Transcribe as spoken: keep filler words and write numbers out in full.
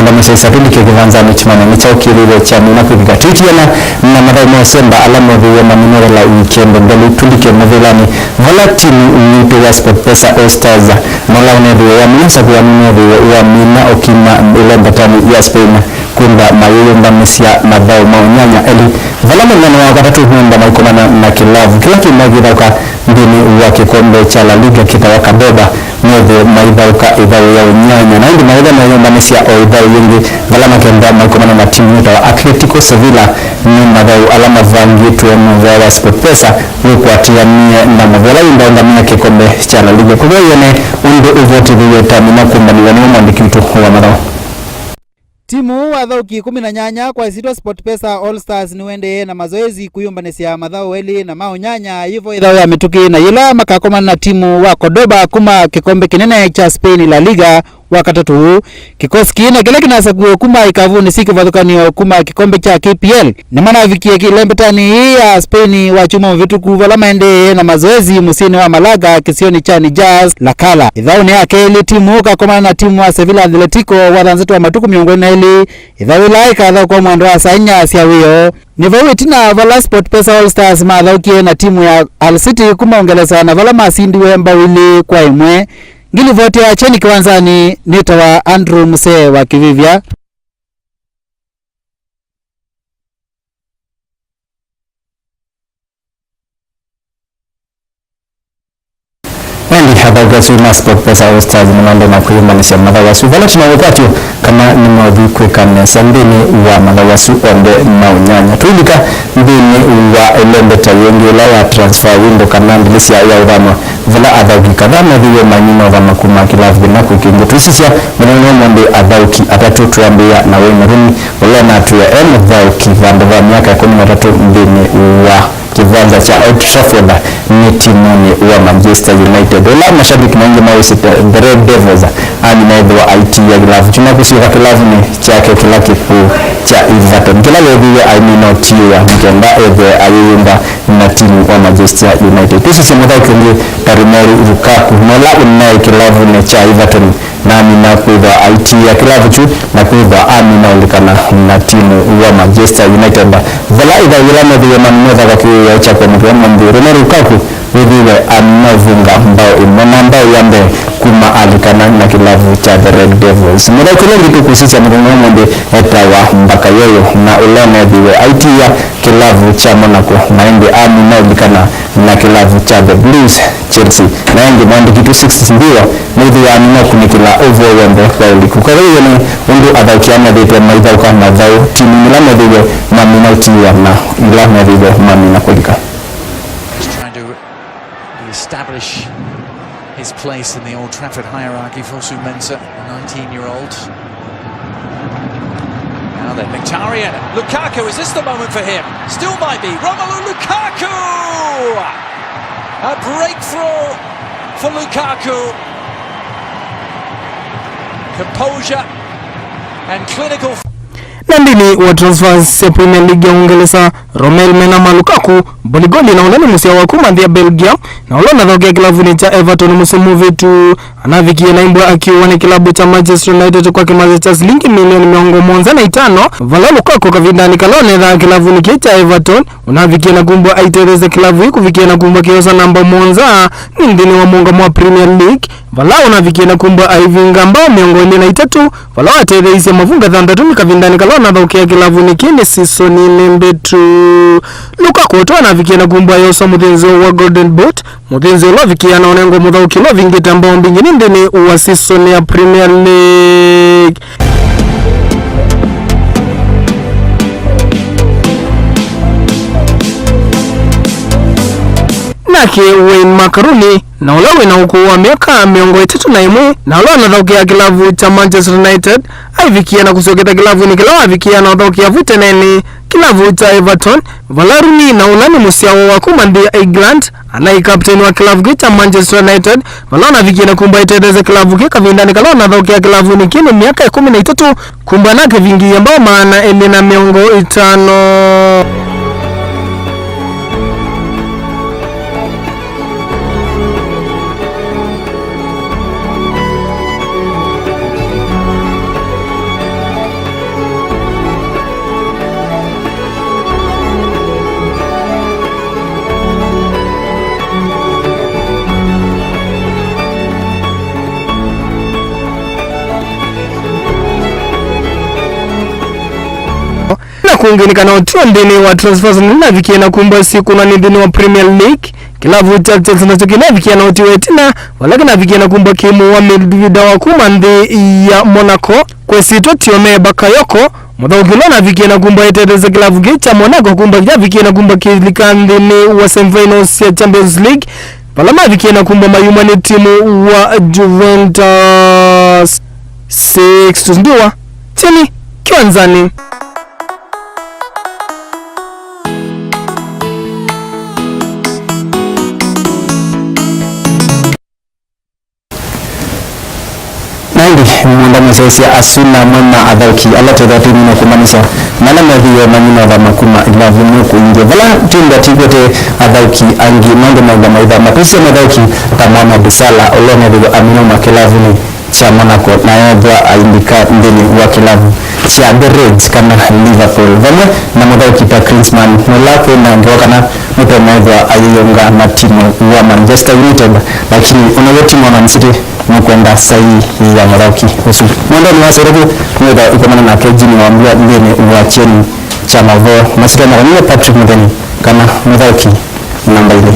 Ndamĩsyaisya tũlike kĩvanzanĩ kĩmanene kyaũkĩlĩĩlwe kya mina kwĩvika. Twĩtiana na mathaũ ma ũsemba ala methĩiwe mamĩnengela wikendi nthelu, tũlike mũvĩlanĩ vala timu yitũ ya SportPesa All Stars, na ũla ũnethĩiwe wamina sakuani nethĩiwe wamina ũkima ĩlembetanĩ ya Spain kwĩmba mayĩyũmbanĩsya mathaũ ma ũnyanya elĩ, vala mũthenya wa katatũ nũmba maikomana na kĩlavu kĩla kĩmwe kĩthaũka nthĩnĩ wa kĩkombe kya La Liga kĩtawa Cordoba, methĩwe maithaũka ĩthaũ ya ũnyanya, na ĩndĩ maĩle mayũmbanĩsya o ĩthaũ yĩngĩ vala makenda maikomana na timu yĩtawa Atletico Sevilla. Nĩ mathaũ ala mavangĩtwe mũvea wa SportPesa wĩkwatĩanĩe na mũvea ũla wĩmbaũngamĩa kĩkombe kya La Liga. Kũvea wĩone ũndũ ũvotethĩw'e ta mina kũmbanĩw'a nĩwe mwandĩki witũ wa mathaũ. Timu wa athauki ĩkũmi na nyanya kwa ĩsyĩtwa SportPesa All Stars nĩũendee na mazoezi kwĩyũmbanĩsya mathaũ elĩ na ma ũnyanya yĩvo ĩthaũ ya mĩtũkĩ, na yĩla makakomana na timu wa Cordoba kuma kĩkombe kĩnene kya Spain La Liga wa katatũ ũũ. Kĩkosi kĩĩ na kĩla kĩnasakuiwe kuma ikavunĩ syĩ kĩvathũkany'o kuma kĩkombe kya K P L nĩmanavikie kĩlembetanĩ ĩĩ ya Spain wa kyumwa mũvĩtũku, vala maendee na mazoezi mũsyĩnĩ wa Malaga kĩsionĩ kya Nijas La Cala. Ĩthaũnĩ ya kelĩ, timu ũkakomana na timu wa Sevilla Atletico wa thanthatũ wa matukũ mĩongo ĩlĩ na elĩ, ĩthaũ ĩla ĩkathaũkwa mwando wa saa inya sya wĩoo. Nĩ vau ĩtina vala SportPesa All Stars mathaũkie na timu ya Al City kuma Ũngelesa, na vala masindiwe mbao ilĩ kwa ĩmwe. Ngilivoti ya kyeni kĩwanzanĩ nĩtawa Andrew Musee wa Kĩvĩvya. Ĩndĩ athauki asu ma SportPesa All Stars nĩmaendee na kwĩyũmbanĩsya mathaũ asu vala tũna wĩkwatyo kana nĩmeũthi kwĩka nesa nthĩnĩ wa mathaũ asu onthe ma ũnyanya. Tũilika nthĩnĩ wa ĩlembeta yĩngĩ ĩla ya transfer window kana ndilĩsya ya ũthama, vala athauki kadhaa methĩiwe maimina ũthama kuma kĩlavu kĩna kwĩ kĩngĩ. Twĩsisya mũthenya wa ũmũnthĩ athauki atatũ, twĩambĩĩa na Wayne Rooney, ũla ũnatwĩe e mũthaũki vandũ va myaka ĩkũmi na ĩtatũ nthĩnĩ wa kĩvanza kya Old Trafford nĩ timunĩ wa Manchester United, ũla mashabiki maingĩ maũĩsĩte The Red Devils, amina ethĩwa aitiĩa kĩlavu kyu na kũsyũka kĩlavunĩ kyake kĩla kĩkũũ kya Everton, kĩla wethĩiwe aimina ũtiĩa nĩ kenda ethĩwe ayĩyũmba na timu wa Manchester United. Twĩsisye mũthaũki ũngĩ ta Romelu Lukaku, na ũla ũnaĩ kĩlavunĩ kya Everton, na amina kwĩthwa aitiĩa kĩlavu kyu na kwĩthwa amina ũlikana na timu wa Manchester United. Vala ĩthaũ yĩla methĩiwe mamina ũthaka kĩwĩoo kya kũamũkĩwa mũnthĩ, Romelu Lukaku wĩthĩiwe amina ũvunga mbao ĩmwe na mbao ya mbee kuma alikana na kĩlavu kya The Red Devils. Mũthaũki ũla ũngĩ tũkũsisya mũthenya wa ũmũnthĩ etawa Bakayoko, na ũla ũnethĩiwe aitiĩa kĩlavu kya Monaco, na ĩndĩ amina ũlikana na kĩlavu kya The Blues, Chelsea. Na ĩngĩ mwandĩki witũ Sixtus Mbio nĩwĩthĩwa amina kũkunĩkĩla ũvoo w'onthe wa ũliku. Kwa vau wene ũndũ athauki aa methĩĩtwe maithaũka mathaũ timu ila methĩiwe mamina ũtiĩwa na ila methĩiwe mamina kũlika. Just trying to establish his place in the Old Trafford hierarchy, Fosu Mensah, the nineteen-year-old. Now then, Mkhitaryan. Lukaku, is this the moment for him? Still might be. Romelu Lukaku! A breakthrough for Lukaku. Composure and clinical. Na nthĩnĩ wa transfers sya Premier League ya Ũngelesa, Romelu Menama Lukaku, Boligoli, na ũla nĩ mũsyawa wa kuma nthĩ ya Belgium, na ũla ũnathaũkĩa kĩlavunĩ kya Everton mũsoa mũvĩtu, anavikie na imbwa akiũwa nĩ kĩlavu kya Manchester United kwa kĩmanza kya silingi milioni mĩongo mũonza na itano, vala Lukaku kavindanĩ kala ũnethaa kĩlavunĩ kĩĩ kya Everton, ũnavikie na kumbwa aitetheesya kĩlavu ĩĩ kũvikia na kumbwa kĩosa namba mũonza nthĩnĩ wa mũũngamo wa Premier League, vala ũnavikie na kumbwa aivinga mbao mĩongo ĩlĩ na itatũ, vala watetheeisye mavunga thanthatũ nĩ kavindanĩ kala ũnathaũkĩa kĩlavunĩ kĩĩ nĩ sisoni nĩ mbĩtu. Lukaku ũtwa anavikie na kumbwa yosa mũthĩnzĩo wa Golden Boot, mũthĩnzĩo ũla ũvikĩaa na ũnengwa mũthaũki ũla ũvingĩte mbao mbingĩ nĩ nthĩnĩ wa sisoni ya Premier League. Nake Wayne Mark Rooney, na ũla wĩ na ũkũũ wa myaka mĩongo ĩtatũ na ĩmwe, na ũla ũnathaũkĩa kĩlavu kya Manchester United, aivikie na kũsyokethya kĩlavunĩ kĩla wavikie na ũthaũkĩa vu tenenĩ, kĩlavu kya Everton, vala Rooney, na ũla nĩ mũsyawa wa kuma nthĩ ya England, anaĩ kapteni wa kĩlavu kĩĩ kya Manchester United, vala ũnavikie na kumbwa aitetheesya kĩlavu kĩĩ kavindanĩ kala ũnathaũkĩa kĩlavunĩ kĩĩ nĩ myaka ĩkũmi na itatũ, kumbwa nakĩvingĩie mbao maana elĩ na mĩongo ĩtano. kũngĩ nĩ kana ũtio nthĩnĩ wa transfers nĩnavikie na kumba sikunani nthĩnĩ wa Premier League. Kĩlavu kya Chelsea nakyo kĩnavikie na ũtio ĩtina, vala kĩnavikie na kumba kĩmũ wa midfielder wa kuma nthĩ ya Monaco, kwĩsĩtwe Tiome Bakayoko, mũthaũki ũla ũnavikie na kumba ĩtetesya kĩlavu kĩĩ kya Monaco kumba kyavikie na kumba kĩlika nthĩnĩ wa semifinals sya Champions League, vala mavikie na kumba mayuma nĩ timu wa Juventus. Sixtus Ndua, Kyeni, Kĩwanzanĩ. Na ĩndĩ, Mwenda Mũsyaĩĩsya asu na amwe ma athaũki ala twĩthĩwa twĩmina kũmanyĩsya na ala methĩiwe manyina ũthama kuma ĩlavu ĩmwe kũingĩ. Vala twĩmba tĩkwete athaũki angĩ, maũndũ maũndũ maithama tũsio mathaũki ta Mohamed Salah, ũla ũnethĩiwe amina uma kĩlavunĩ kya Monaco na ethwa ailika nthĩnĩ wa kĩlavu kya The Reds kana Liverpool, vamwe na mũthaũki ta Klinsmann, ũla kwĩ na ngewa kana nũtonya ethwa ayĩyũnga na timu wa Manchester United, lakini ona w'o timu wa Man City nũkwenda saii ya mũthaũki ũsu. Mwendani wa Sereku nĩwĩthwa ĩkomana nake Jimmy Wambua nthĩnĩ wa kyeni kya maũvoo. Masyĩtwa makwa nĩwe Patrick Mũtheni kana mũthaũki namba ilĩ.